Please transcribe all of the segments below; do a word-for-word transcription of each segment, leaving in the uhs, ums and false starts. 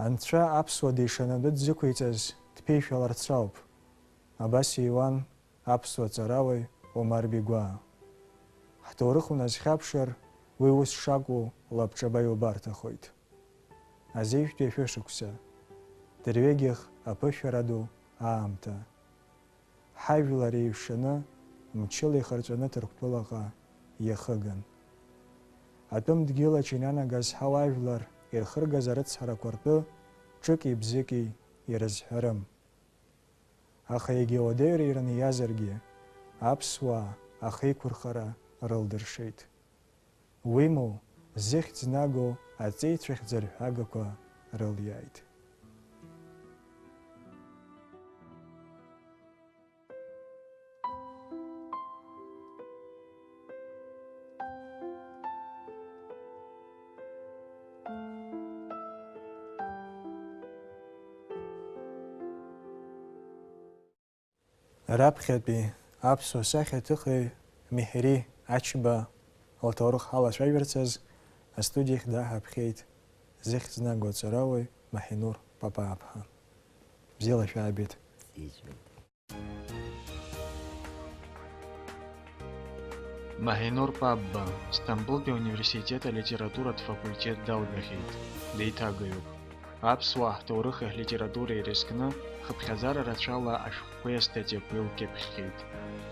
Анцәа аԥсуа деишанатәы дзықәиҵаз дԥишәаларц ауп, абас иуан аԥсуа ҵарауаҩ Омар Бигәаа. Ҳҭоурых уназхьаԥшыр, уи ус шакәу лабҿаба иубарҭахоит. Азеижәтәи ашәышықәса, дырҩегьых аԥышәара ду аамҭа. Ҳажәлар еиҩшаны, мчыла ихырҵәаны Ҭырқәтәылаҟа иахыган. Атәым дгьыл аҿы инанагаз ҳауаажәлар ирхыргаз арыцҳарақәа ртәы ҿыки-бзыки ирызҳәарым. Аха егьа уадаҩра ирыниазаргьы, аԥсуаа ахеиқәырхара рылдыршеит. Уимоу, зыхьӡ наго аҵеицәа хьӡырҳәагақәа рылиааит. Раԥхьатәи аԥсуа сахьаҭыхҩы Меҳри Ачба лҭоурых ҳалацәажәарц азы астудиахь дааҳаԥхьеит зыхьӡ наго аҵарауаҩ Маҳинур Папааԥҳа. Бзиала шәаабеит. Сижәбеит. Маҳинур Папба, Стамбултәи ауниверситет алитературатә факультет далгахьеит, деиҭагаҩуп. Аԥсуаа ҳҭоурыхи ҳлитературеи ирызкны, хыԥхьаӡара рацәала ашәҟәқәеи астатиақәеи лкьыԥхьхьеит.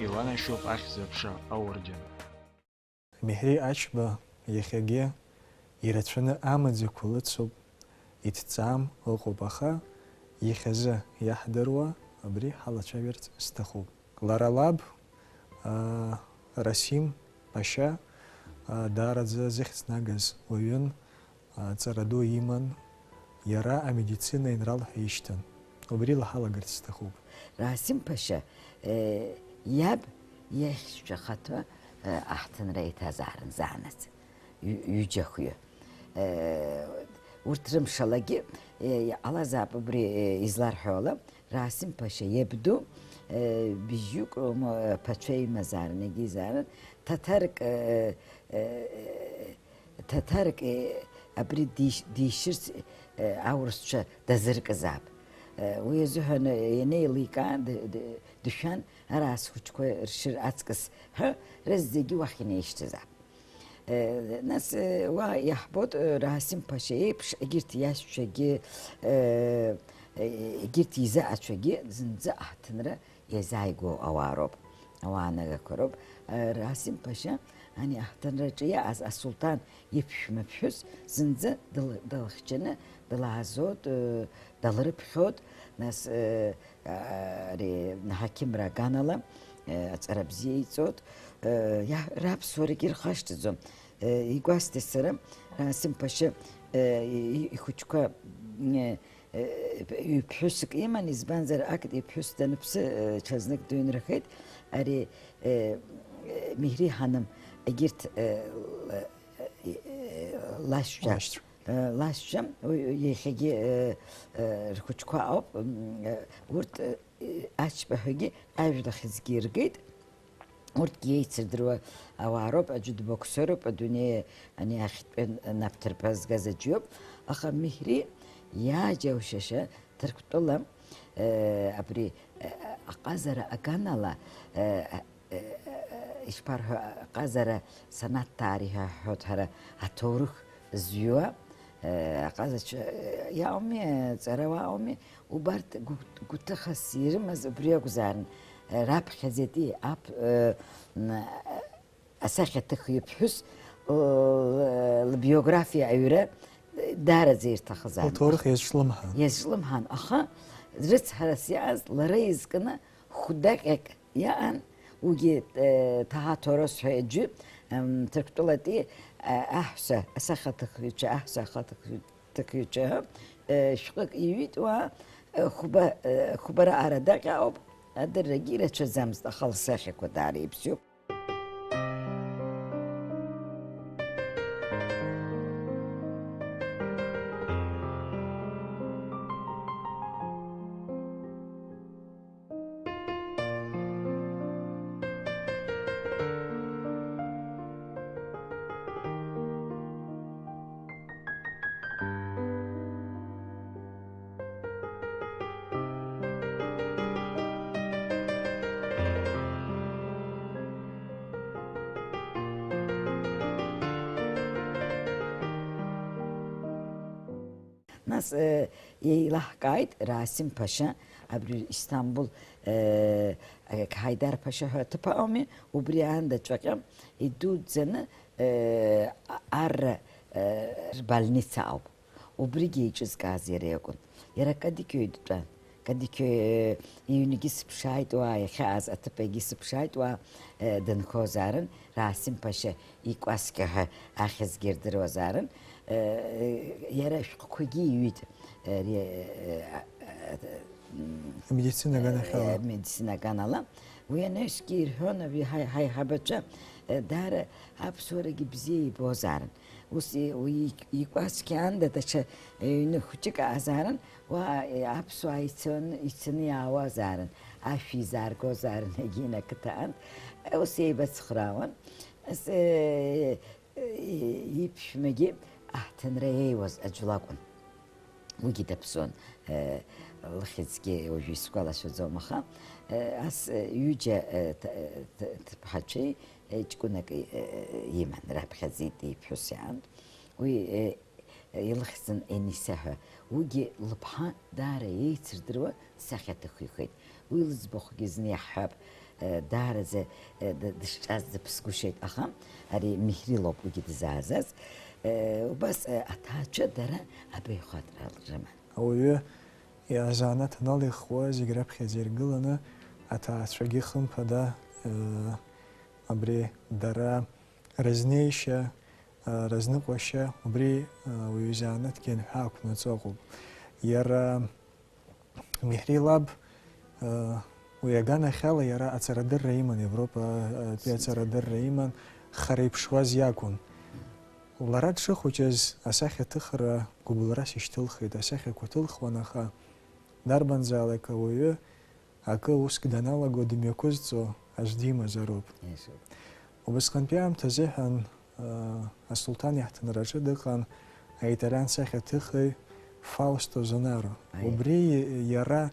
Иланашьоуп Ахьӡ-аԥша аорден. Меҳри Ачба иахьагьы ирацәаны амаӡақәа лыцуп, иҭҵаам ыҟоуп, аха иахьазы иаҳдыруа абри ҳалацәажәарц сҭахуп. Лара лаб, аа, Расим Пашьа, аа, даараӡа зыхьӡ нагаз уаҩын, аҵара ду иман, иара амедицина аинрал ҳәа ишьҭан. Убри лҳалагарц сҭахуп. Расим Пашьа, э, иаб иаҳәшьцәа хаҭа, э, аҳҭынра иҭазаарын заанаҵ, ҩ-, ҩыџьа хҩы. Э, урҭ рымшалагьы, э, иҟалазаап убри, э, изларҳәо ала, Расим Пашьа иабду, э, быжьҩык, э, ԥацәа имазаарын, егьизаарын, ҭаҭарк, э, э, Ҭаҭарк, э, абри диш-, дишьырц, э, аурысцәа дазыркызаап. Э, уи азыҳәан, э, ианеиликаа, д-, д-, дышәан, ара схәыҷқәа ршьыр аҵкыс ҳәа, рызегьы уахь инеишьҭызаап. Э, нас, э, уа иаҳбоит, э, Расим Пашьа еиԥш, егьырҭ иашьцәагьы, э, э, егьырҭ изаацәагьы зынӡа аҳҭынра иазааигәоу ауаа роуп, ауаа нагақәа роуп. Расим Пашьа ани аҳҭынраҿы иааз асулҭан иԥшәмаԥҳәыс зынӡа дыл-, дылхьчаны дылаазоит, далрыԥхьоит, нас, ари ҳақьымра аганала аҵара бзиа иҵоит, иа-, раԥсуарагьы ирхашҭӡом. Игәасҭеит сара, Расим Пашьа и-, ихәыҷқәа Э, ҩ-ԥҳәыск иман, избанзар, актәи иԥҳәыс даныԥсы, э, ҽазнык дыҩнрахеит. Ари, э, э, Миҳри Ҳаным, егьырҭ, э, л-, э, э, лашьцәа, лашьцәа. Э, лашьцәа, уи иахьагьы, э, э, рхәыҷқәа ауп, м, э, урҭ, э, Ачба ҳәагьы ажәлахьыӡгьы иргеит. Урҭгьы еицырдыруа ауаа роуп, аӡәы дбоксеруп, адунеи ани ахьтәы напҭырԥа згаз аӡәы иоуп, аха Миҳри иааџьоушьаша Ҭырқәтәыла, э, абри, э, аҟазара аганала, э, э, э, ишԥарҳәо, аҟазара санаҭ таари ҳәа ҳҳәоит ҳара, аҭоурых зҩуа, э, аҟазацәа, э, иауми, ҵарауаауми, Убарҭ гәы-, гәҭыхас ирымаз убри акәзаарын, раԥхьаӡатәи аԥ-, э, м, асахьаҭыхҩы ԥҳәыс, л-, лбиографиа аҩра даараӡа ирҭахызаарын. Лҭоурых иазҿлымҳан. Иазҿлымҳан, аха рыцҳарас иааз лара изкны хәдаҟьак иаан, уигьы, э, Ҭаҳа Ҭорос ҳәа аӡәы, м, Ҭырқәтәылатәи, э, аҳәса асахьаҭыхҩцәа, аҳәса ахаҭыхҩы-, ҭыхҩцәа, э, шәҟәык иҩит уа, э, хәба, э, хәба раҟара даҟьа ауп, адыррагьы ирацәаӡамызт, аха лсахьақәа даара ибзиоуп. Нас, э, еилаҳкааит Расим Ԥашьа, абри Истамбул, э, Ҳаидар Ԥашьа ҳәа аҭыԥ ыҟами, убри аанда ҵәаҟьа идуӡӡаны, э, а-, арра, э, рбольница ауп. Убригьы еиҿызкааз иара иакәын. Иара Кадықьиаҩ дтәан. Кадықьиаҩ, э, иҩнгьы сыԥшааит уа, иахьааз аҭыԥ егьи сыԥшааит уа, э, дынхозаарын, Расим Ԥашьа икәасқьа ҳәа ахьӡгьы рдыруазаарын, э, иара ашәҟәқәагьы иҩит, э, ри-, э, а-, а-, м, Амедицина аганахьала. Э, амедицина аганала. Уи анаҩсгьы ирҳәон, абри ҳаи-, ҳаиҳабацәа, э, даара аԥсуарагьы бзиа ибозаарын. Ус и-, уи ик-, икәасқьа аанда даҽа, э, ҩны хәыҷык аазаарын, уа, э, аԥсуаа ицон, ицаны иаауазаарын, ашә изааргозаарын, егьи инақыҭаан. Ус еибацхраауан. Ас, э, э, иԥшәмагьы аҳҭынра еиуаз аӡә лакәын. Уигьы даԥсуан, э, лыхьӡгьы уажәы исгәалашәаӡом, аха, э, ас, э, ҩыџьа, э, ҭ-, э, ҭ-, ҭыԥҳацәеи, э, ҷкәынак, э, иман, раԥхьаӡа иԥҳәыс иаан. Уи, э, илыхьӡын Ениса ҳәа. Уигьы лыԥҳа даара еицырдыруа сахьаҭыхҩхеит. Уи лыӡбахәгьы зны иаҳҳәап, э, даараӡа, э, д-, дышҿаз дыԥсгәышьеит, аха ари Миҳри лоуп уигьы дызаазаз. Э, убас, э, аҭаацәа дара абаҩхатәра рыман. Ауаҩы иазанааҭ аналихуа зегь раԥхьаӡа иргыланы, аҭаацәагьы хымԥада, э, абри дара рызнеишьа, э, рызныҟәашьа, убри, э, уаҩы изанааҭгьы анҳәа ақәнаҵо ыҟоуп. Иара Миҳри лаб, э, уи аганахьала иара аҵарадырра иман, Европатәи аҵарадырра иман, хара иԥшуаз иакәын. Лара дшыхәыҷыз асахьаҭыхра гәыбылрас ишьҭылхит, асахьақәа ҭылхуан, аха дарбанзаалак ауаҩы акы уск даналаго дымҩақәызҵо аӡә димазароуп. Убасҟантәи аамҭазы иҳәан, э, асулҭан иаҳҭынраҿы дыҟан аиталиан сахьаҭыхҩы Фаусто Зонаро. Аиеи. Убри иара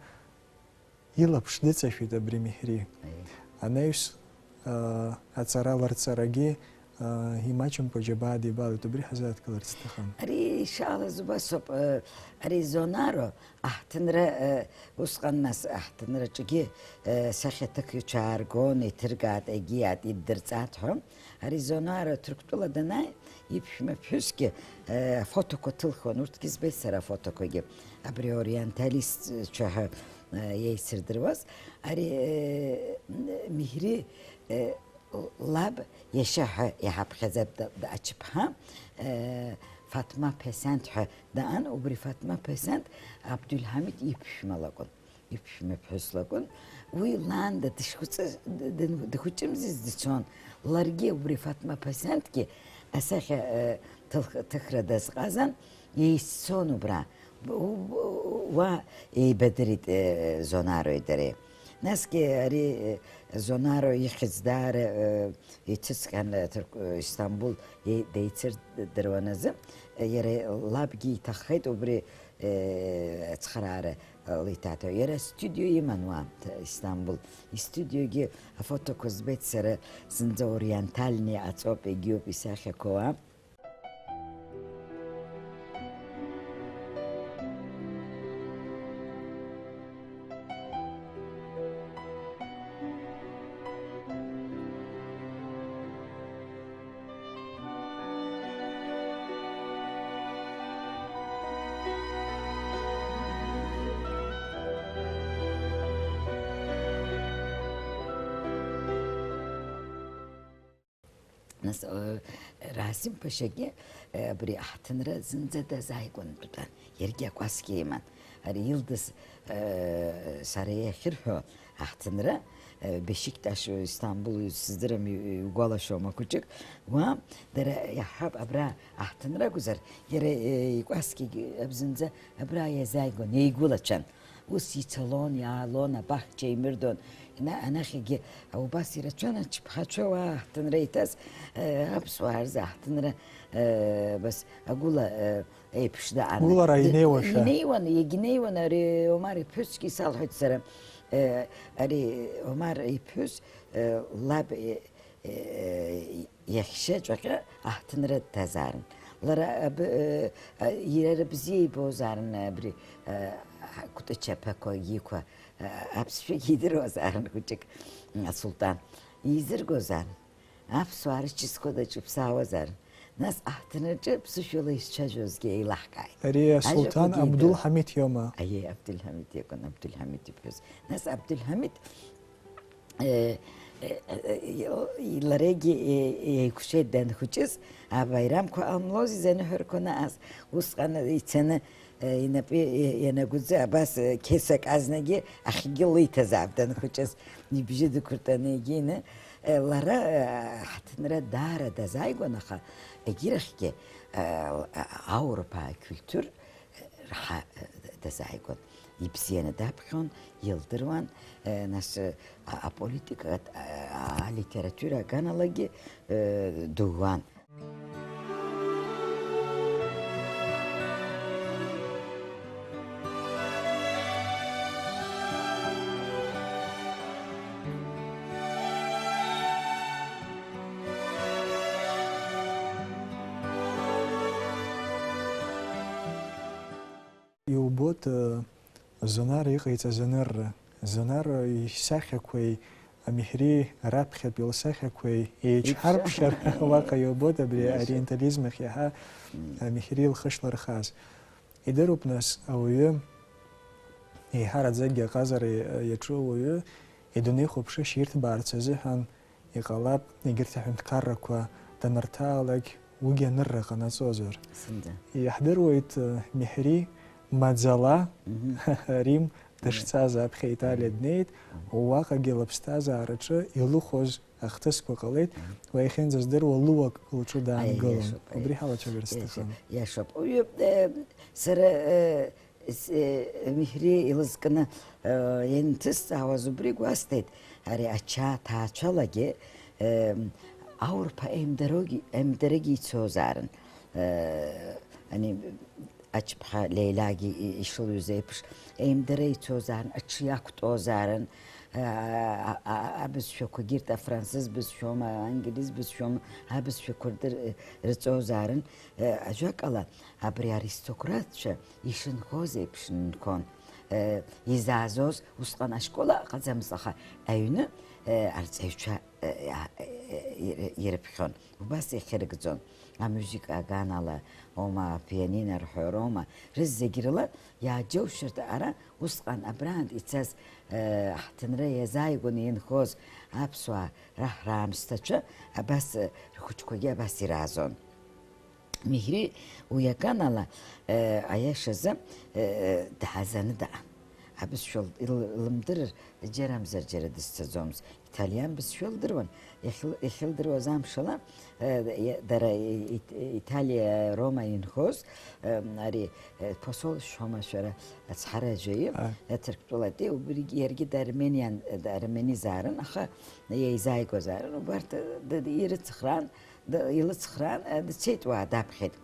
илаԥш дыҵашәеит абри Миҳри. Аиеи. Анаҩс, э, аҵара ларҵарагьы, э, имаҷымкәа џьабаа дибалеит, убри ҳазааҭгыларц сҭахын. Ари ишаалаз убасоуп, э, ари Зонаро Аҳҭынра, э, усҟан нас аҳҭынраҿгьы, э, сахьаҭыхҩцәа ааргон, иҭыргааит, егьиааит, иддырҵааит ҳәа. Ари Зонаро Ҭырқәтәыла данааи, иԥшәма ԥҳәысгьы, э, афотоқәа ҭылхуан, урҭгьы збеит сара афотоқәагьы. Абри ориенталистцәа ҳәа, э, еицырдыруаз. Ари, э, Миҳри, э, лаб иашьа ҳәа иҳаԥхьаӡа д-, д-, ачыԥҳа, э, Фатма Ԥесент ҳәа даан, убри Фатма Ԥесент Абдулҳамид иԥшәма лакәын, иԥшәма ԥҳәыс лакәын. Уи лаанда дышхәыҵыз, д-, д-, дыхәыҷымзиз дцон. Ларгьы убри Фатма Ԥесентгьы асахьа, э, ҭылх-, ҭыхра дазҟазан, еиццон убра. Уа еибадырит, э, Зонарои дареи. Насгьы ари, э, Зонаро ихьӡ даара, э, иҭыҵҟьан, э, Ҭырқә-, э, Истамбул деицырдыруан азы, э, иара лабгьы иҭаххеит убри, э, ацхыраара, э, лиҭаҭәа. Иара студио иман уа, Ҭ-, Истамбул. Истудиогьы афотоқәа збеит сара, зынӡа ориентальни аҵоуп, егьиуп исахьақәоу. Нас, э, Расим Ԥашьагьы, э, абри аҳҭынра зынӡа дазааигәан дтәан, иаргьы акәасқьа иман. Ари Илдыс, э, сара иахьырҳәо аҳҭынра, э, Бешикташ, Истамбул, сыздырам, иу-, иугәалашәома хәыҷык, уа, дара иаҳҳәап, абра аҳҭынра акәзар, иара, э, икәасқьагьы абзынӡа абра иазааигәан, еигәылацәан. Ус ицалон, иаалон, абаҳча еимырдон. Ана-, анахьгьы убас ирацәан ачыԥҳацәа уа аҳҭынра иҭаз, э, аԥсуаа рзы аҳҭынра, э, бас агәыла, э, еиԥш даан. Гәылара Д-, инеиуашәа. Инеиуан, иагьнеиуан ари Омар иԥҳәысгьы исалҳәеит сара, э, ари Омар иԥҳәыс, э, лаб, э, э, иаҳәшьа ҵәаҟьа аҳҭынра дҭазаарын. Лара аб-, э, а, иара бзиа ибозаарын абри, э, Кәтыч аԥақәа иқәа, э, аԥсшәагьы идыруазаарын хәыҷык, м, асулҭан. Изыргозаарын. Аԥсуаа рычысқәа даҿыԥсаауазаарын. Нас аҳҭынраҿы ԥсышәала изцәажәозгьы еилаҳкааит. Ари асулҭан Ажәақәагьы Абдул идыруан. Ҳамид иоума? Аиеи, Абдул Ҳамид иакәын, Абдул Ҳамид иԥҳәыс. Нас Абдул Ҳамид Э, э, э, э, ларгьы, э, еиқәшәеит данхәыҷыз, абаирамқәа ҟамлози заныҳәарқәа наҟаз, усҟан ицаны, э, инапы, э, ианагәӡы, абас, э, қьесак азнагьы ахьгьы лиҭазаап данхәыҷыз, ибжьы дықәыртәаны егьины, э, лара, э, ҳҭынра даара дазааигәан, аха егьирахьгьы, э, аурԥаа культур, Ҳа, дазааигәан. Ибзианы даԥхьон, илдыруан, э, нас, э, а-, аполитика, а-, алитература аганалагьы, э, дыҩуан. Иубоит, э, Зонар иҟаиҵаз анырра. Зонар исахьақәеи, Миҳри раԥхьатәи лсахьақәеи еичҳаркәшар, еиԥшаҳәа. Уаҟа иубоит абри Иашоуп. Ориентализм ахь иаҳа, Мм. Миҳри лхы шлырхаз. Идыруп, нас, ауаҩы, еиҳараӡакгьы аҟазара иаҿу ауаҩы, идунеихәаԥшышьа ирҭбаарц азыҳәан, иҟалап, егьырҭ аҳәынҭқаррақәа данырҭаалак, уигьы анырра ҟанаҵозар. Зынӡа. Иаҳдыруеит, э, Миҳри маӡала Мгм. Рим дышцаз аԥхьа Италиа Мгм. днеит, Мгм. уаҟагьы лыԥсҭазаараҿы илыхәоз ахҭысқәа ҟалеит, Мгм. уа иахьынӡаздыруа лыуак лҿы Аиеи, даангылон. Иашоуп, аиеи. Убри ҳалацәажәарц Иашоуп, сҭахын. Иашоуп. Уи, э, сара, э, С-, э, Миҳри илызкны, э, ианҭысҵаауаз убри гәасҭеит, ари ача ҭаацәалагьы, э, аурԥа еимдароугьы-, еимдарагьы ицозаарын, э, ани, ачԥҳа Леилагьы и-, ишылҩыз еиԥш, еимдара ицозаарын, аҽы иақәтәозаарын, э, а-, а-, абызшәақәагьы рт-, афранцыз бызшәоума, ангелиз бызшәоума, абызшәақәа рдыр-, рҵозаарын, э, ажәакала, абри аристократцәа ишынхоз еиԥш нхон, э, изаазоз, усҟан ашкол ыҟаӡамызт, аха аҩны, э, арҵаҩцәа, э, а, э, ир-, ирыԥхьон. Убас иахьырыгӡон. Амузыка аганала, ома, апианино рҳәароума, рызегь рыла иааџьоушьарҭа ара усҟан абраантә ицаз, э, ҳҭынра иазааигәаны инхоз аԥсуаа раҳ-, раамсҭацәа абас, э, рхәыҷқәагьы абас ираазон. Миҳри уи аганала, э, аиашазы, э, дааӡаны даан. Абызшәа ил-, ил-, илымдырыр џьарамзар џьара дызцаӡомызт. Иҭалиан бызшәа лдыруан, иахьыл-, иахьылдыруаз амшала, э, иа-, дара и-, и-, Иҭалиа, Рома инхоз, э, ари, э, посол шәҳәома шәара, ацҳаражәаҩы, Ааи. Ҭырқәтәылатәи, убригьы иаргьы дармениан, дарменизаарын, аха иеизааигәазаарын, убарҭ, э, д-, д-, ирыцхраан, Д-, илыцхраан, э, дцеит уа, даԥхьеит.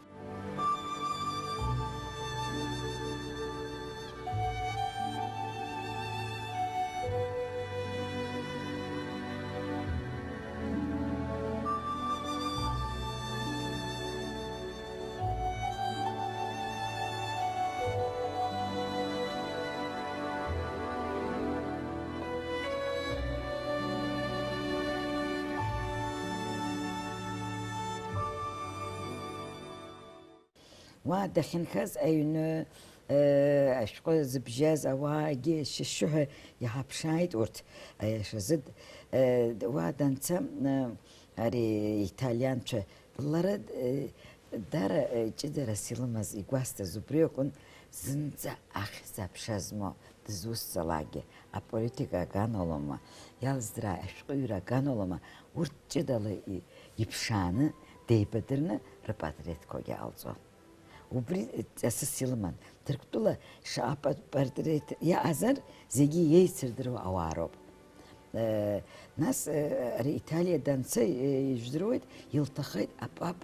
Уа дахьынхаз аҩны, э, ашәҟәы зыбжьаз ауаагьы шьышьшьыҳәа иҳаԥшааит урҭ, аиашазы, э, уа данца, э, ари иҭалианцәа, лара, э, дара, э, ҷыдарас илымаз, игәасҭаз убри акәын, зынӡа ахьӡ-аԥша змоу дызусҭзаалакгьы, аполитика аганахьоума, иалҵра ашәҟәыҩҩра аганахьоума, урҭ ҷыдала и-, иԥшааны, деибадырны рпатреҭқәагьы ҟалҵон. Убри ҵасыс илыман. Ҭырқәтәыла шаҟа па-, портрет иаҟазар, зегьы иеицырдыруа ауаа роуп. Э, нас, э, ари Иҭалиа данца, э, ижәдыруеит, илҭахеит апап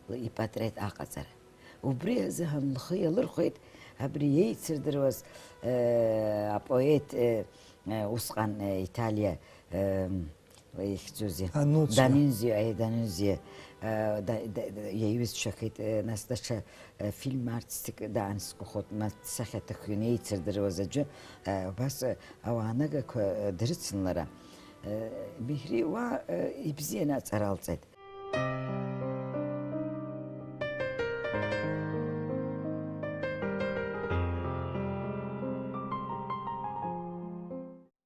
ипатреҭ аҟаҵара. Убри азыҳәан лхы иалырхәеит абри иеицырдыруаз, э, апоет, э, э, усҟан, э, Иҭалиа, э, Ихьӡузеи? Данунцио. Данунцио, аи, Данунцио. Э, да, да, да, иаҩызцәахеит, э, нас даҽа, э, фильм артистик даан сгәахәуеит, ма сахьаҭыхҩы еицырдыруаз аӡәы, э, убас, э, ауаа нагақәа, э, дрыцын лара. Э, Миҳри уа, э, ибзианы аҵара алҵеит.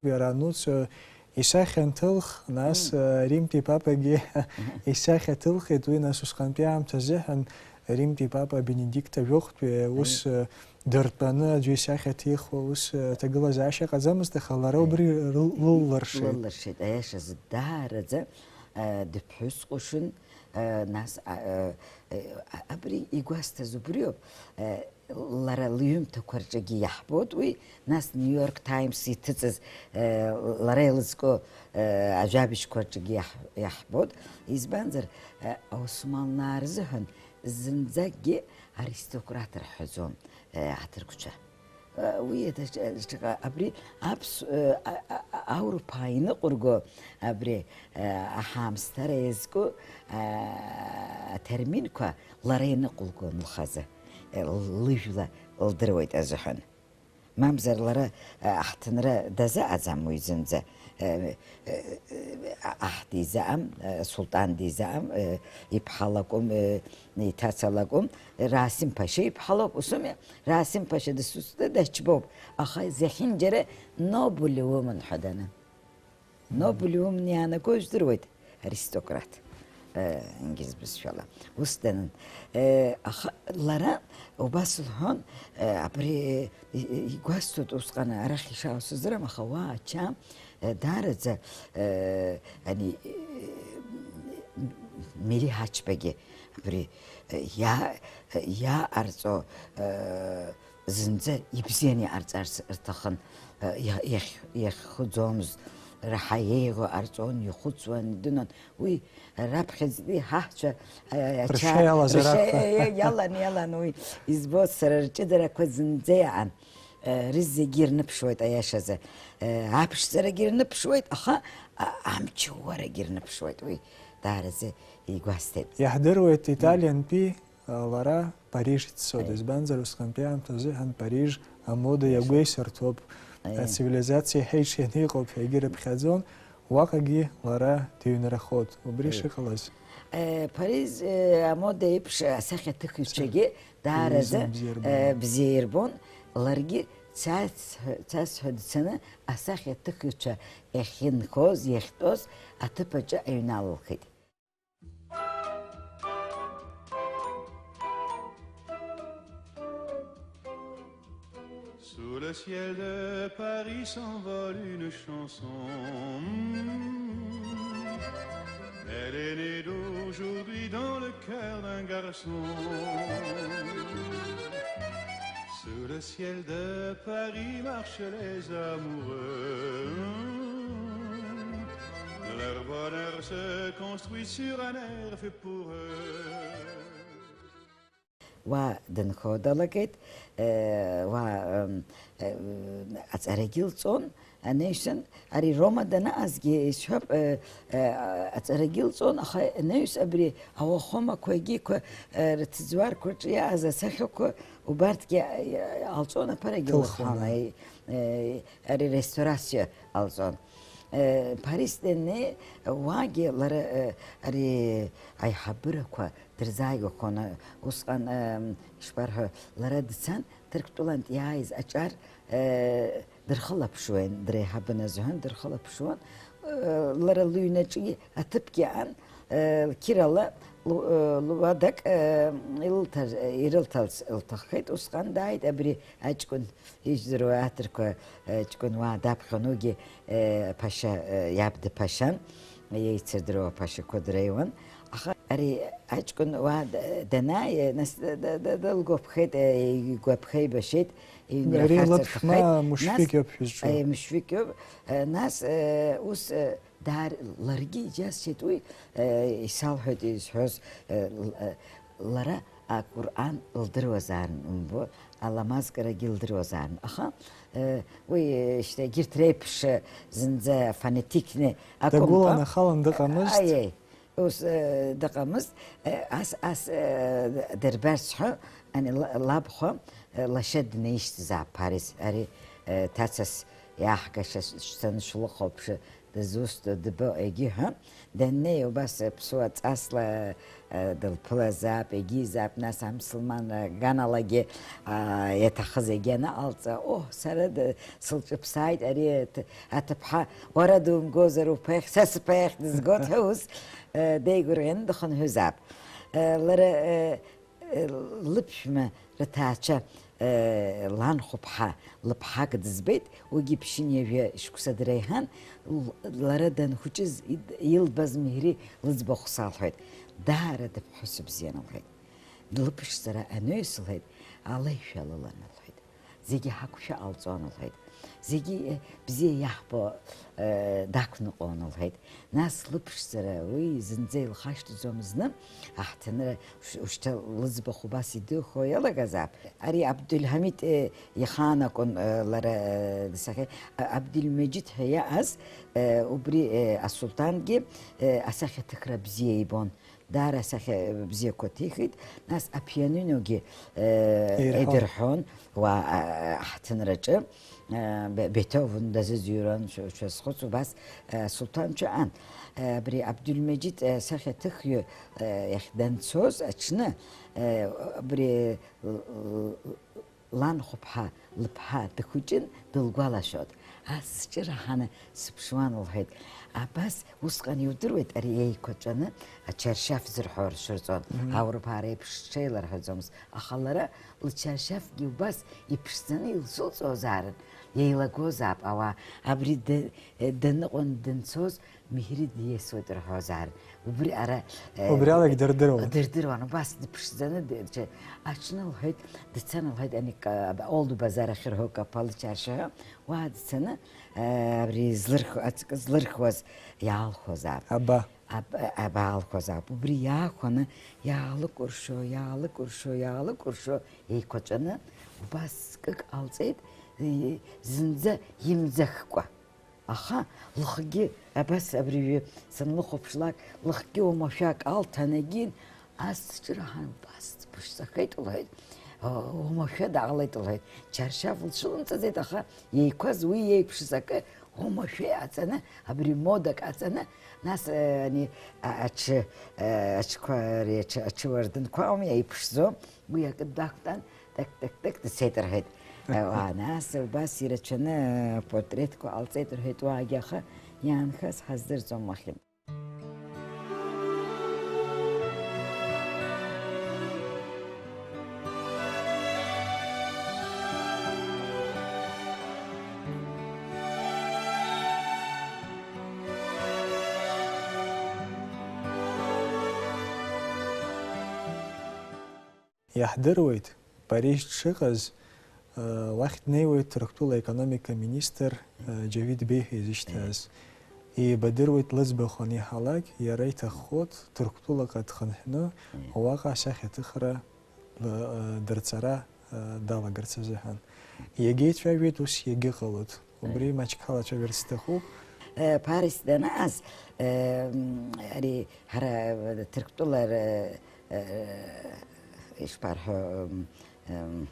Иара Нуц, э, исахьа анҭылх, нас, Мм. э, Римтәи папагьы Мгм. исахьа ҭылхит, уи нас усҟантәи аамҭа азыҳәан Римтәи папа Бенедикт ажәохәтәи, э, ус, Аиеи. э, дыртәаны аӡәы исахьа ҭихуа, ус, э, аҭагылазаашьа ҟаӡамызт, аха лара Аиеи. убри рыл-, лыллыршеит. Лыллыршеит, аиашазы даараӡа, э, дыԥҳәыс ҟәышын, э, нас, а, э, э, а, абри игәасҭаз убриоуп, э, Лара лҩымҭақәа рҿгьы иаҳбоит уи, нас New York Times иҭыҵыз, э, лара илызку, э, ажәабжьқәа рҿгьы иаҳ-, иаҳбоит. Избанзар, э, аусмалнаа рзыҳәан зынӡакгьы аристократ рҳәаӡом, э, аҭырқәцәа. Э, уи иадаҿ-, ҿҟа-, абри аԥс-, э, а-, а-, а-, аурԥаа иныҟәырго абри, э, аҳаамсҭара иазку, э, атерминқәа лара иныҟәылгон лхазы. Лыжәла лдыруеит азыҳәан. Мамзар лара, э, аҳҭынра дазыҟаӡам уи зынӡа. Э, э, э, аҳ дизаам, э, султан дизаам, э, иԥҳа лакәым, э, иҭаца лакәым, Расим Ԥашьа иԥҳа лакәым, усуми, Расим Ԥашьа дасу-, дачбоуп, аха зехьынџьара noble woman ҳәа данын. Нобель умни иаанаго жәдыруеит, аристократ, э, инглиз бызшәала. Ус данын. Э, аха лара убас лҳәон, э, абри, э, э, игәасҭоит усҟан арахь ишаау сыздырам, аха уа ача, э, даараӡа, э, ани, э, Мери Ҳачбагьы абри, э, иа-, э, иааҟарҵо, э, зынӡа ибзианы иҟарҵарц рҭахын, иа-, иахь-, иахьхәыӡомызт, раҳа еиӷьу ҟарҵон, ихәыцуан, дынон. Уи раԥхьаӡатәи ҳаҳцәа, а, ача-, Ршьа иалазар ршьа акәхап. Иа-, иалан, иалан уи. Избоит, сара рҷыдарақәа зынӡа иаан. Э, рызегьы ирныԥшуеит, аиашазы. Э, аԥшӡарагьы ирныԥшуеит, аха, а, амчуарагьы ирныԥшуеит. Уи даараӡа игәасҭеит. Иаҳдыруеит, италиантәи Лара Париж дцоит, Аиеи. Избанзар, усҟантәи аамҭа азыҳәан Париж амода Иашоуп. Иагәеисырҭоуп, Аиеи. Ацивилизациа еиҳа иҽианы иҟоуп ҳәа егьырыԥхьаӡон, уаҟагьы лара дыҩнрахоит, убри Аиеи. Шыҟалаз. Э, Париж, э, амода еиԥш асахьаҭыхҩцәагьы даараӡа, Париж бзиа ирбон. Э, бзиа ирбон, ларгьы цас, цас ҳәа дцаны асахьаҭыхҩцәа иахьынхоз, иахьтәоз аҭыԥ аҿы аҩналылхит. Sous le ciel de Paris s'envole une chanson. Elle est née d'aujourd'hui dans le cœur d'un garçon. Sous le ciel de Paris marchent les amoureux. Leur bonheur se construit sur un air fait pour eux. Уа дынхо далагеит, э, уа, м, э, аҵарагьы лҵон, анаҩсан, ари Рома данаазгьы исҳәап, э, э, аҵарагьы лҵон, аха анаҩс абри ауахәамақәа егьиқәа, э, рыҭӡуарқәа рҿы иааз асахьақәа убарҭгьы, э, алҵон, аԥарагьы Ҭылхуан, лыхҳәон, аи. Э, э, ари реставрациа алҵон. Э, Парис даннеи, уагьы лара, э, ари аиҳабырақәа дырзааигәахон, усҟан, ем, ишԥарҳәо, лара дцан, Ҭырқәтәылантә иааиз аҿар, э, дырхылаԥшуан, дреиҳабын азыҳәан дырхылаԥшуан. Э, лара лыҩнаҿы аҭыԥгьы аан, э, қьырала лу-, э, луадак, э, илҭар-, ирылҭарц лҭаххеит. Усҟан дааит абри аҷкәын, ижәдыруа аҭырқәа, э, ҷкәын уаа даԥхьон, уигьы, э, ԥашьа, э, иаб дыԥашьан. Иеицырдыруа аԥашьақәа дреиуан. Аха ари аҷкәын уа д-, данааи, нас д-, д-, д-, дылгәаԥхеит, э, игәаԥхеибашьеит, иҩнрахарц Ари лыԥшәма рҭаххеит. Нас, мышәқьык иоуп шәызҿу. Э, мышәқьык иоуп. Э, нас, э, ус, э, даар-, ларгьы иџьасшьеит уи, э, исалҳәеит изҳәоз, э, л-, э, лара Аҟәырҟан лдыруазаарын, умбо, аламазкарагьы лдыруазаарын. Аха, э, уи, э, шьҭа егьырҭ реиԥш, э, зынӡа фонетикны акәымкәа. Дагәыланахалан дыҟамызт. Аиеи, ус, э, дыҟамызт. Э, ас, ас, э, дырбарц ҳәа, ани ла-, лабхәа, э, лашьа днаишьҭзаап Ԥарис. Ари, э, ҭацас иааҳгаша ш-, шәцаны шәлыхәаԥшы, дызусҭоу, дыбо, егьиҳәа, даннеи убас ԥсуа ҵасла, э, дылԥылазаап, егьизаап, нас амсылман, э, ганалагьы, а, иаҭахыз егьанаҟалҵа, оҳ, сара д-, сылҿыԥсааит ари аҭ-, аҭыԥҳа, уара думгозар уԥехь, са сԥехь дызгоит ҳәа ус, э, деигәырӷьаны дыхынҳәызаап. Э, лара, э, Лыԥшәма рҭаацәа, ланхәыԥҳа лыԥҳак дызбеит, уигьы ԥшьынҩажәа шықәса дреиҳан, лара данхәыҷыз илбаз Миҳри лыӡбахә салҳәеит. Даара дыԥҳәыс бзиан, лҳәеит. Лыԥшӡара анаҩс, лҳәеит, алеишәа лылан, лҳәеит. Зегьы ҳақәшәа ҟалҵон, лҳәеит. Зегьы, э, бзиа иаҳбо, э, дақәныҟәон, лҳәеит. Нас лыԥшӡара уи зынӡа илхашҭӡом зны, аҳҭынра ш-, ушьҭа лыӡбахә убас идухо иалагазаап. Ари Абдулҳамид, э, ихаан акәын, э, лара, э, дсахьа-, А-, Абдулмеџьид ҳәа иааз, э, убри, э, асулҭангьы, э, асахьаҭыхра бзиа ибон. Даара асахьа бзиақәа ҭихит. Нас апианиногьы, э, еирҳәон. Еидырҳәон уа, а, ҳҭынраҿы, э, Бе-, Бетовен дазыӡырҩуан, шәа-, шәазхәыц убас, э, Сулҭанцәа ан. Э, абри Абдулмеџьид, э, асахьаҭыхҩы, э, иахь данцоз аҽны, э, абри, э, ланхәыԥҳа лыԥҳа дыхәыҷын, дылгәалашәоит. Ас сҿыраҳаны сыԥшуан, лҳәеит. Абас усҟан иудыруеит, ари еиқәаҵәаны ачаршьаф зырҳәо ршырҵон. Мгм. Аурԥаа реиԥш ҽеиларҳәаӡомызт, аха лара лчаршьафгьы убас иԥшӡаны илцәылҵуазаарын, еилагозаап ауаа. Абри д-, даныҟәан данцоз, Миҳри диасуеит рҳәозаарын. Убри ара, э, убри алагь дырдыруан. Дырдыруан, убас дыԥшӡаны д-, ч-, аҽны лҳәеит, дцан лҳәеит, ани к-, Олду базар ахьырҳәо Капал чаршьа ҳәа, уа дцаны, э, абри злырх-, ацкы злырхуаз иаалхуазаап. Аба. Аб-, аба аалхуазаап. Убри иаахәаны иаалыкәыршо, иаалыкәыршо, иаалыкәыршо еиқәаҵәаны, убас ҵкык ҟалҵеит, э, зынӡа имӡахкәа. Аха лыхгьы, абас абыржәы санлыхәаԥшлак, лыхгьы уамашәа акалҭ анагин, ас сҿыраҳан, убас дыԥшӡахеит, лҳәеит. Уамашәа даалеит, лҳәеит. Чаршьаф лцәылымҵаӡеит, аха иеиқәаз уи иеиԥшыз акы уамашәа иаҵаны, абри модак аҵаны, нас, э, ани, а-, аҽы, э, аҽқәа, ари аҽы, аҽы уардынқәа ауми, иеиԥшӡоу, уи акы дақәтәан, так, так, так, дцеит рҳәеит. Уа, нас убас ирацәаны апортретқәа ҟалҵеит рҳәеит, уаагьы, аха иаанхаз ҳаздырӡом уахьынтә. Иаҳдыруеит, Париж дшыҟаз, э, уахь днеиуеит Ҭырқәтәыла аекономика министр, э, Џьавид Беи ҳәа изышьҭаз. Еи. Ибадыруеит лыӡбахә аниҳәалак, иара иҭаххоит Ҭырқәтәылаҟа дхынҳәны, еи, уаҟа асахьаҭыхра ла-, э, дырҵара, э, далагарц азыҳәан. Иагьеицәажәеит, ус иагьыҟалоит. Убри, еи, маҷк ҳалацәажәарц сҭахуп. Э, Парис данааз, э, м, ари ҳара, э, Ҭырқәтәыла р-, э, ишԥарҳәо, м, м,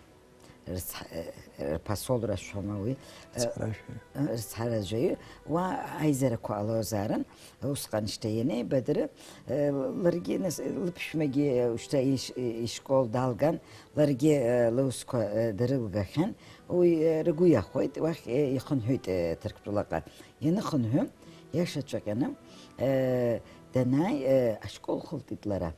рыцҳ-, э, рпосол рашәҳәома уи? Э, рыцҳаражәаҩы. Э, рыцҳаражәаҩы. Уа аизарақәа ҟалозаарын, усҟан шьҭа ианеибадыры, э, ларгьы нас, лыԥшәмагьы, э, шьҭа иш-, ишкол далган, ларгьы, э, лусқәа, э, дырылгахьан. Уи, э, ргәы иахәеит, уахь, э, ихынҳәит, э, Ҭырқәтәылаҟа. Ианыхынҳәы, иашаҵәҟьаны, э, данааи, э, ашкол хылтит лара.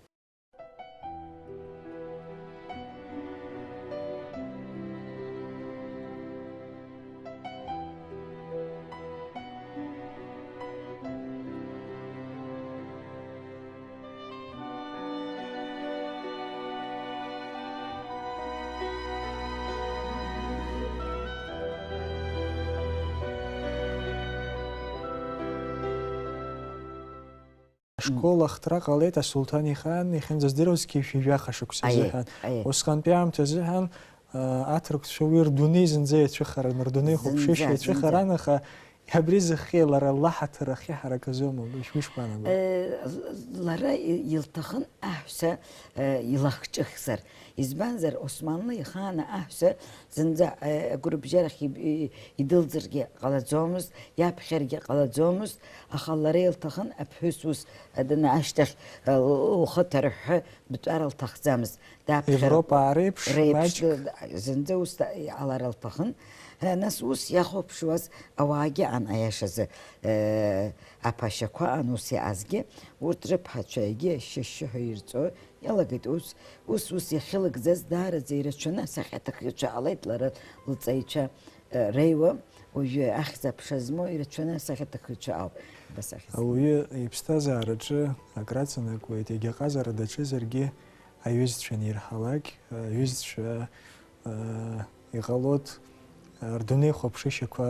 Ашкол ахҭра ҟалеит асулҭан ихаан, иахьынӡаздыруазгьы ҩажәаха шықәса азыҳәан. Аиеи, аиеи. Усҟантәи аамҭазыҳәан Аҭырқәцәа уи рдунеи зынӡа иацәыхаран, рдунеи хәаԥшышьа иацәыхаран, аха абри зыхҟьеи, лара ллаҳаҭыр ахьы ҳараказоума, ишԥанаго? Лара илҭахын аҳәса илахҿыхзар. Избанзар, Османлы ихааны аҳәса зынӡа агәырбжьарахь идылҵыргьы ҟалаӡомызт, иаԥхьаргьы ҟалаӡомызт, аха лара илҭахын аԥҳәыс ус даны ашьҭахь лхы ҭарҳәҳәы дтәар лҭахӡамызт. Европаа реиԥш, маҷк. Зынӡа ус иҟалар лҭахын. Нас ус иахәаԥшуаз ауаагьы аан, аиашазы, аԥашьақәа аан ус иаазгьы, урҭ рыԥҳацәа егьи ашьшьы-шьшьыҳәа ирҵо иалагеит. Ус, ус, ус иахьылыгӡаз даараӡа ирацәаны асахьаҭыхҩцәа ҟалеит, лара лҵаҩцәа реиуа, уажәы ахьӡ-аԥша змоу ирацәаны асахьаҭыхҩцәа ауп. Абас ахьӡ. Ауаҩы иԥсҭазаараҿы акраҵанакуеит, егьа ҟазара даҿызаргьы, аҩызцәа анирҳалак, аҩызцәа, аа, иҟалоит, аа, рдунеи хәаԥшышьақәа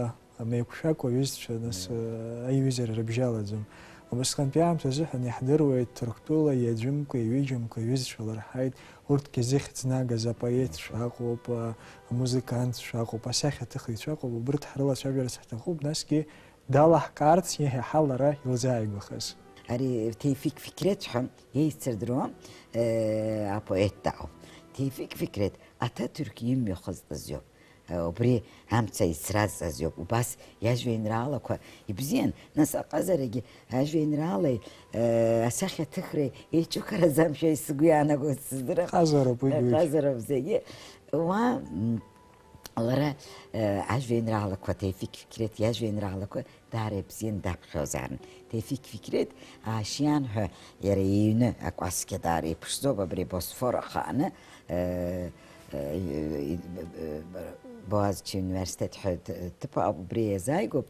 меиқәшәакәа аҩызцәа, нас, аа, аиҩызара рыбжьалаӡом. Убасҟантәи аамҭа азыҳәан иаҳдыруеит Ҭырқәтәыла иаӡәымкәа, иҩыџьамкәа аҩызцәа лырҳаит, урҭгьы зыхьӡ нагаз апоетцәа ыҟоуп, аа, амузыкантцәа ыҟоуп, асахьаҭыхыҩцәа ыҟоуп, убырҭ ҳрылацәажәарц ҳҭахуп, насгьы далаҳкаарц иаҳа лара илзааигәахаз. Ари Ҭеифиқ Фиқьреҭ ҳәа еицырдыруа, э, апоет дыҟоуп. Ҭеифиқ Фиқьреҭ Аҭаҭырқә имҩахызҵаз иоуп. Э, убри амца ицразҵаз иоуп. Убас иажәеинраалақәа ибзиан, нас аҟазарагьы ажәеинраалеи, э, асахьаҭыхреи еиҿыхараӡамшәа сгәы иаанагоит сыздырам. Ҟазароуп уигьы. Ҟазароуп зегьы. Уа, м, Лара, э, ажәеинраалақәа, Ҭеифиқ Фиқьреҭ иажәеинраалақәа даара ибзианы даԥхьозаарын. Ҭеифиқ Фиқьреҭ аашьиан ҳәа иара иҩны акәасқьа даара иԥшӡоуп, абри Босфор ахааны, э, э, Боазчи университет ҳәа т-, ҭыԥ ауп, убри иазааигәоуп.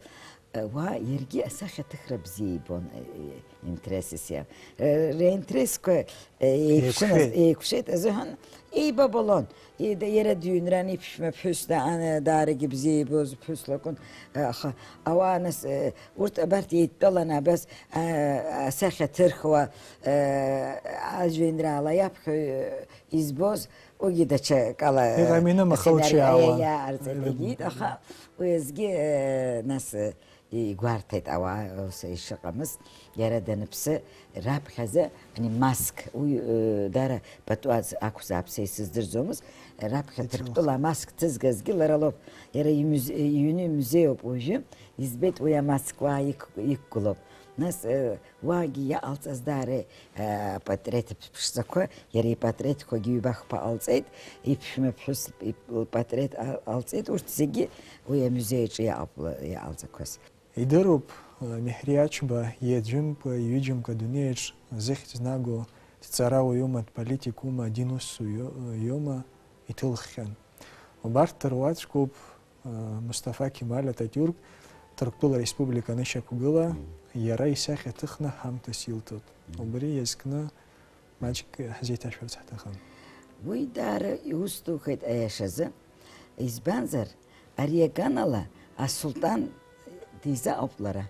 Уа иаргьы асахьаҭыхра бзиа ибон, э, э, интересс иа-, э, ринтересқәа, э, еиқәшын-, еиқәшеит. Еиқәшеит азыҳәан еибабалон. Ида-, иара дыҩнран, иԥшәма ԥҳәыс даан, даарагьы бзиа ибоз ԥҳәыс лакәын, э, аха ауаа нас, э, урҭ абарҭ еидтәаланы абас, э, асахьаҭырхуа, э, ажәеинраала иаԥхьо, э, избоз, уигьы даҽакала, иҟами, нымхалчи сценари, ауаа. Иа-, иаарҵеит, егьит, аха уи азгьы, э, нас, э, игәарҭеит ауаа ус ишыҟамыз. Иара даныԥсы, раԥхьаӡа, ани, маск, уи, э, дара пату аз-, ақәзаап, са исыздырӡомызт, раԥхьа Ҭырқәтәыла амаск ҭызгазгьы лара лоуп. Иара имуз-, иҩны имузеиуп уажәы, избеит уи амаск уаа иқә-, иқәгылоуп. Нас, э, уаагьы иаҟалҵаз даара, э, апатреҭ ԥшӡақәа, иара ипатреҭқәагьы ҩба-хԥа ҟалҵеит, иԥшәма ԥҳәыс ипатреҭ ҟа-, ҟалҵеит, урҭ зегьы уи амузеи аҿы иаҟ-, иаҟалҵақәаз. Идыруп, э, Меҳри Ачба иаӡәымкәа, иҩыџьамкәа адунеиаҿ зыхьӡ наго дҵарауаҩума, дполитикума, адин усзуҩу-, иоума иҭылххьан. Убарҭ дыруаӡәкуп, Мусҭафа Кемал Ататиурк, Ҭырқәтәыла Республика анышьақәгыла, иара исахьа ҭыхны ҳамҭас илҭоит. Убри иазкны маҷк ҳзеиҭашәарц ҳҭахын. Уи даара иусҭухеит аиашазы. Избанзар, ари аганала асулҭан дизаҟоуп лара.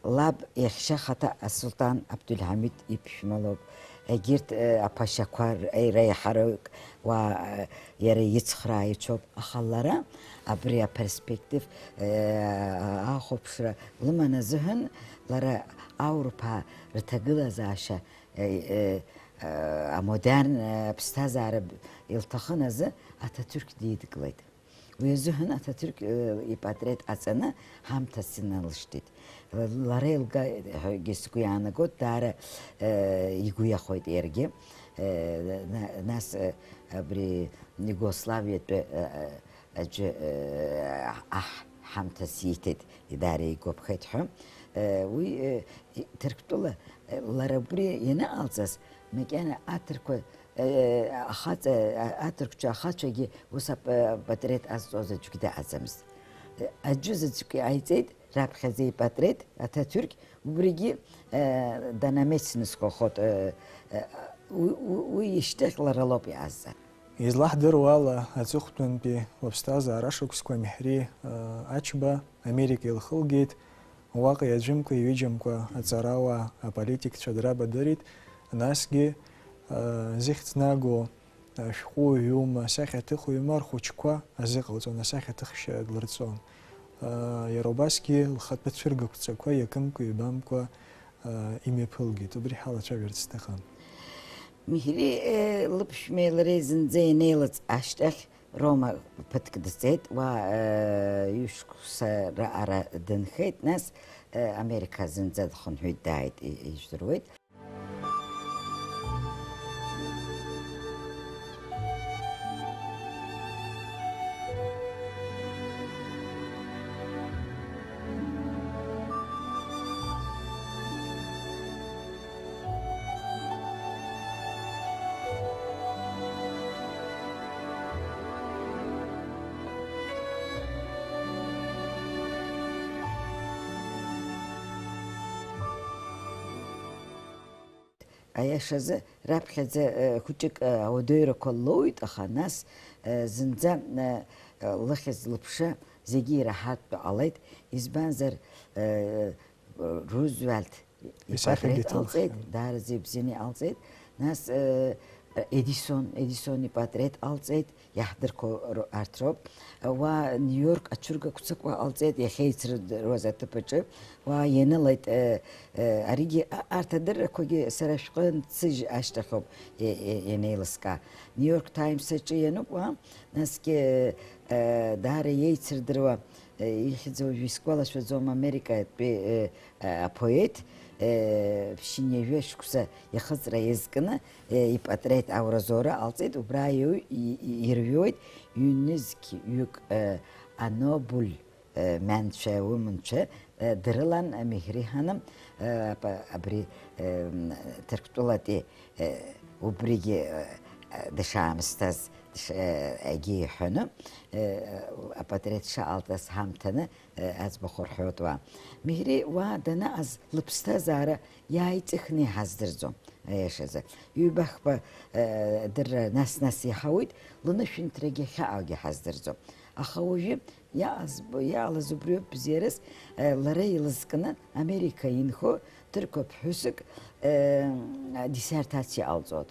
Лаб иахьшьа хаҭа асулҭан Абдулҳамид иԥшәма лоуп. Егьырҭ, э, аԥашьақәа р-, реиҳараҩык уа, э, иара ицхраа ицәоуп. Аха лара абри аперспектив, э, ахәаԥшра лыман азыҳәан, лара аурԥаа рҭагылазаашьа, э, э, э, амодерн, э, ԥсҭазаара б-, илҭахын азы Аҭаҭырқә дидгылеит. Уи азыҳәан Аҭаҭырқә, э, ипатреҭ ҟаҵаны ҳамҭас иналышьҭит. Лара илга-, ҳәагьы сгәы иаанагоит, даара, э, игәы иахәеит иаргьы. Э, на-, нас, э, абри Иугославиатәи, э, э, аӡәы, э, аҳ ҳамҭас ииҭеит, даара игәаԥхеит ҳәа. Э, уи, э, и-, Ҭырқәтәыла, э, лара убри ианыҟалҵаз, макьана аҭырқәа Э, ахаҵа, а-, аҭырқәцәа ахацәагьы ус ап-, апатреҭ ҟазҵоз аӡәгьы дыҟаӡамызт. Э, аӡәы заҵәык иҟаиҵеит, раԥхьаӡа ипатреҭ, Аҭаҭырқә, убригьы, э, данамецны сгәахәт, э, э, уи, уи, уи ишьҭахь лара лоуп иҟазҵаз. Излаҳдыруа ала, аҵыхәтәантәи лыԥсҭазаара ашықәсқәа Меҳри, э, Ачба Америка илхылгеит, Уаҟа иаӡәымкәа-иҩыџьамкәа аҵарауаа, аполитикцәа драбадырит, насгьы, э, зыхьӡ наго, Ашәҟәыҩҩы аума, асахьаҭыхҩы аума, рхәыҷқәа азыҟалҵон, асахьаҭыхшьа длырҵон. Иара убасгьы лхатәы цәыргақәҵақәа иакымкәа-ҩбамкәа имҩаԥылгеит. Убри ҳалацәажәарц сҭахын. Миҳри, э, лыԥшәмеи лареи зынӡа ианеилыҵ ашьҭахь, Рома ԥыҭк дыҵеит, уа, э, ҩышықәса раҟара дынхеит, нас, э, Америка зынӡа дхынҳәит, дааит, и-, ижәдыруеит. Аиашазы, раԥхьаӡа, э, хәыҷык, э, ауадаҩрақәа лоуит, аха нас, э, зынӡа, э, э, лыхьӡ-лыԥша зегьы ираҳартә ҟалеит, избанзар, э, Рузвельт исахьагьы ипатреҭ ҭылххьан. Ҟалҵеит, даараӡа ибзианы иҟалҵеит. Нас, э, Едисон, Едисон ипатреҭ ҟалҵеит, иаҳдырқәо ро-, арҭ роуп. Уа Нью-Йорк ацәыргақәҵақәа ҟалҵеит, иахьеицырдыруаз аҭыԥ аҿы. Уа ианылеит, э, э, аригьы, а-, арҭ адыррақәагьы сара шәҟәы нҭсыжь ашьҭахьоуп, э, э, ианеилыскаа. Нью-Йорк Таймс аҿы иануп уа, насгьы, э, даара иеицырдыруа, э, ихьӡ уажәы исгәалашәаӡом, Америкатәи, э, э, апоет, э, ԥшьынҩажәа шықәса ихыҵра иазкны, э, ипатреҭ ауразоура ҟалҵеит, убра иу-, и-, и-, ирҩуеит ҩнызқь ҩык, э, анобуль, э, мянцәа, ауманцәа, э, дрылан, э, Миҳри ханым, э, апа-, абри, э, м, Ҭырқәтәылатәи, э, убригьы, э, э, дышаамысҭаз, дыш-, э, егьи иҳәаны, э, апатреҭ шаҟалҵаз ҳамҭаны, э, аӡбахә рҳәоит уа. Миҳри уа данааз лыԥсҭазаара иааиҵыхны иҳаздырӡом, аиашазы. Ҩба-хԥа, э, дырра нас-нас иаҳауеит, лнышәынҭрагьы ахьааугьы ҳаздырӡом. Аха уажәы иааз-, иаалаз убриоуп бзиарас, э, лара илызкны Америка инхо ҭырқәа ԥҳәысык, э, диссертациа ҟалҵоит.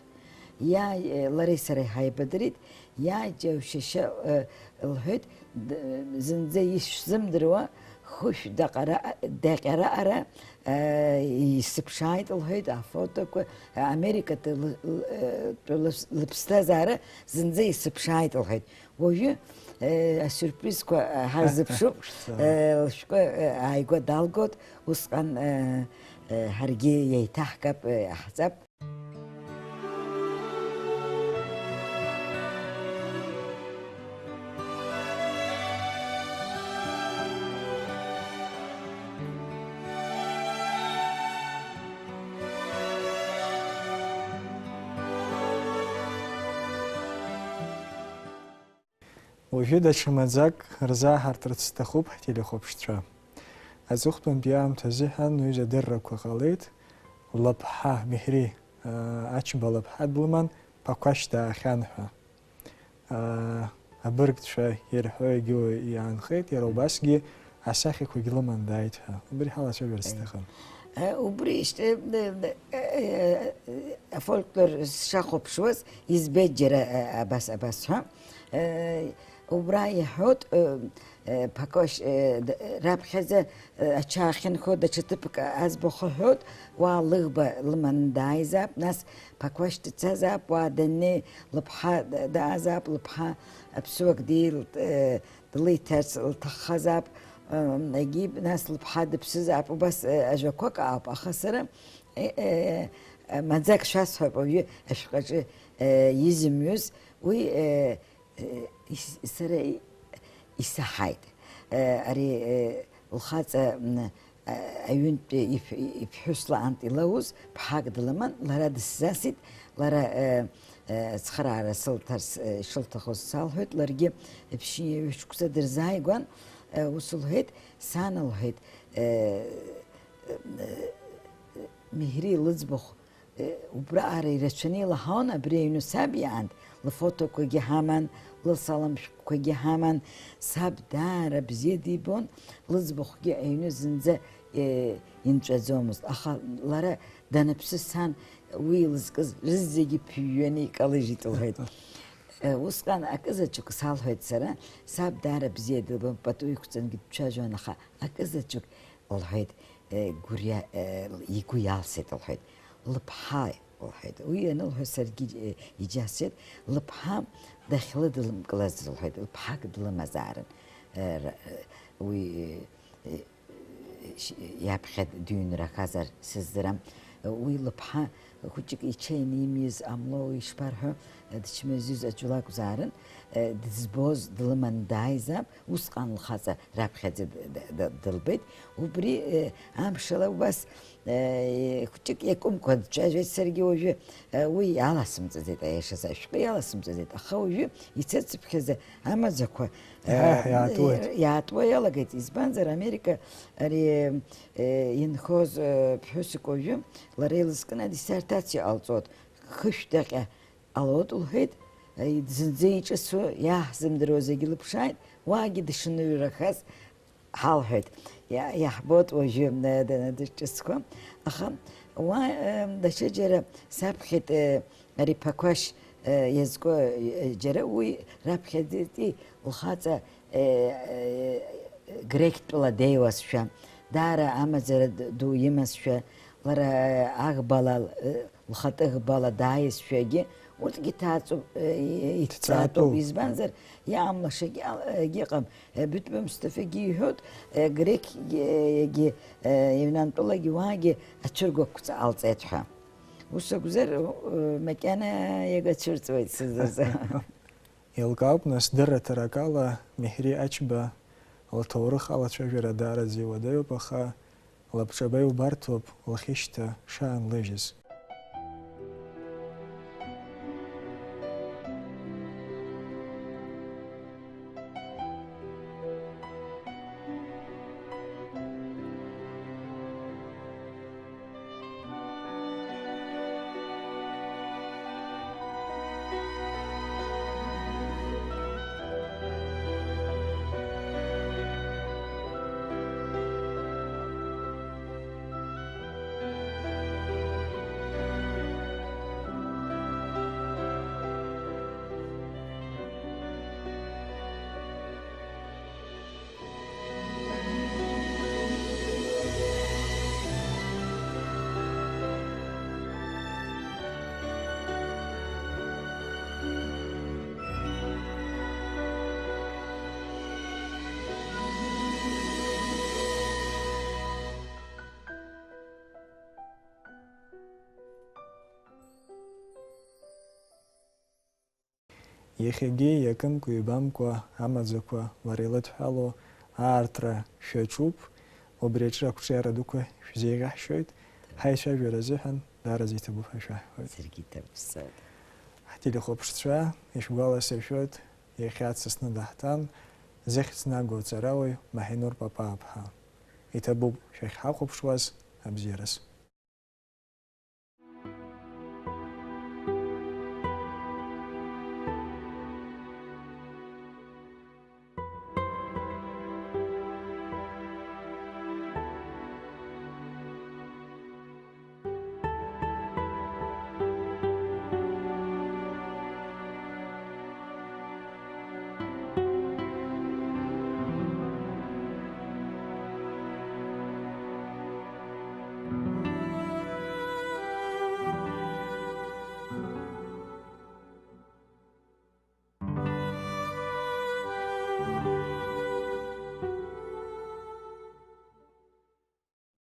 Иа-, э, лареи сареи ҳаибадырит, иа џьоушьашьа, э, лҳәеит, д-, зынӡа ишәзымдыруа хышә даҟара-, даҟьараҟара, э, исыԥшааит, лҳәеит, афотоқәа, Америкатәи лы-, лы-, э, тәы лыԥс-, лыԥсҭазаара зынӡа исыԥшааит, лҳәеит. Уажәы, э, асюрпризқәа, э, ҳарзыԥшуп. Э, лшәҟәы, э, ааигәа далгоит, усҟан, э, э, ҳаргьы еиҭаҳгап, э, иаҳҵап. Уажәы даҽа маӡак рзааҳартырц сҭахуп ҳтелехәаԥшцәа. Аҵыхәтәантәи аамҭа азыҳәан уҩыза адыррақәа ҟалеит, лыԥҳа Миҳри, аа, Ачба лыԥҳа длыман, Ԥақәашь даахьан ҳәа. Аа, абыргцәа ирҳәо егьи иаанхеит, иара убасгьы асахьақәагь лыман дааит ҳәа. Убри ҳалацәажәарц сҭахын. Э, убри ишьҭ-, э, э, э, афольклор сшахәаԥшуаз, избеит џьара, э, абас, абас ҳәа. Э, убра иаҳәоит, э, э, Ԥақәашь, э, д-, раԥхьаӡа, э, ача ахьынхо даҽа ҭыԥк аӡбахә аҳәоит, уа лыӷба лыманы дааизаап, нас Ԥақәашь дцазаап, уа даннеи лыԥҳа д-, даазаап, лыԥҳа аԥсуак дил-, э, длиҭарц лҭаххазаап, э, егьи нас лыԥҳа дыԥсызаап, убас, э, ажәақәак ауп, аха сара, э, э, э, маӡак шәасҳәап, уажәы ашәҟәаҿы, э, изымҩыз, уи, э, Э, ис-, сара и-, исаҳаит. Э, ари, э, лхаҵа, м, а-, аҩынтәи иԥ-, иԥҳәыс лаант илоуз ԥҳак длыман, лара дысзасит, лара, э, э, ацхыраара сылҭарц, э, ишылҭахыз салҳәеит, ларгьы ԥшьынҩажәа шықәса дырзааигәан, э, ус лҳәеит, сан лҳәеит, э, э, Миҳри лыӡбахә Э, убраҟара ирацәаны илаҳауан абри аҩны саб иаант, лфотоқәагьы ҳаман, лсалам шәҟәқәагьы ҳаман, саб даара бзиа дибон, лыӡбахәгьы аҩны зынӡа, э, инҵәаӡомызт, аха лара даныԥсы сан уи илызкыз рызегьы ԥыҩҩаны икалыжьит, лҳәеит. Усҟан акызаҵәык салҳәеит сара, саб даара бзиа дылбон, пату иқәҵангьы дцәажәон, аха акызаҵәык лҳәеит, гәырҩа, игәы иалсит лҳәеит, лыԥҳа лҳәеит. Уи анылҳәа саргьы иџьасшьеит, лыԥҳа дахьлыдылкылаз лҳәеит, лыԥҳак длымазаарын. Уи иаԥхьа дыҩнрахазар сыздырам. Уи лыԥҳа хәыҷык ичеины имиз ҟамло, уи ишԥарҳәо, дычмазаҩыз аӡә лакәзаарын, дызбоз длыман дааизаап, усҟан лхаҵа раԥхьаӡа д-, д-, д-, дылбеит. Убри, амшала убас, хәыҷык иакәымкәа дцәажәеит, саргьы уажәы, уи иаласымҵаӡеит, аиашазы ашәҟәы иаласымҵаӡеит, аха уажәы ицыцыԥхьаӡа амаӡақәа, Иаҳа-иаҳа иаатуеит. Иаатуа иалагеит, избанзар, Америка ари, инхоз, ԥҳәысык уажәы лара илызкны адиссертациа ҟалҵот, хышә даҟьа ҟалот лҳәеит, зынӡа иҿыцу иааҳзымдыруа зегьы лыԥшааит, уаагьы дышныҩрахаз ҳалҳәеит. Иа-, иаҳбоит уажәы, э, д-, дызҿыцқәа. Аха уа, э, даҽаџьара саԥхьеит, э, ари Ԥақәашь, э, иазку, э, џьара уи раԥхьаӡатәи лхаҵа, э, э, гректәыла деиуазшәа, даара амаӡара д-, ду имазшәа, лара, э, аӷбала, э, лхатәы ӷбала дааизшәагьы, урҭгьы ҭааҵоуп, э, и-, иҭҵаатәуп. Ҭҵаатәуп. Избанзар, иаамлашагьы ал-, егьыҟам. Э, Битва Мусҭафагьы иҳәоит, э, грекгьы, э, егьи, э, Ҩнантәылагьы уаагьы ацәыргақәҵа ҟалҵеит ҳәа. Ус акәзар, э, макьана иагацәырҵуеит сызазы. Еилкаауп, нас, дырраҭарак ала Меҳри Ачба лҭоурых алацәажәара даараӡа иуадаҩуп, аха лабҿаба иубарҭоуп лхьышьҭа шаанлыжьыз. Иахьагьы иакымкәа-ҩбамкәа амаӡақәа лара илыдҳәалоу аартра шәаҿуп, убри аҿы ақәҿиара дуқәа шәзеиӷьаҳшьоит, ҳаицәажәара азыҳәан даараӡа иҭабуп ҳәа шәаҳҳәоит. Саргьы иҭабуп, сцоит. Ҳтелехәаԥшцәа, ишәгәаласыршәоит, иахьа дсасны даҳҭан, зыхьӡ наго аҵарауаҩ Маҳинур Папаа-ԥҳа. Иҭабуп шәахьҳахәаԥшуаз абзиараз.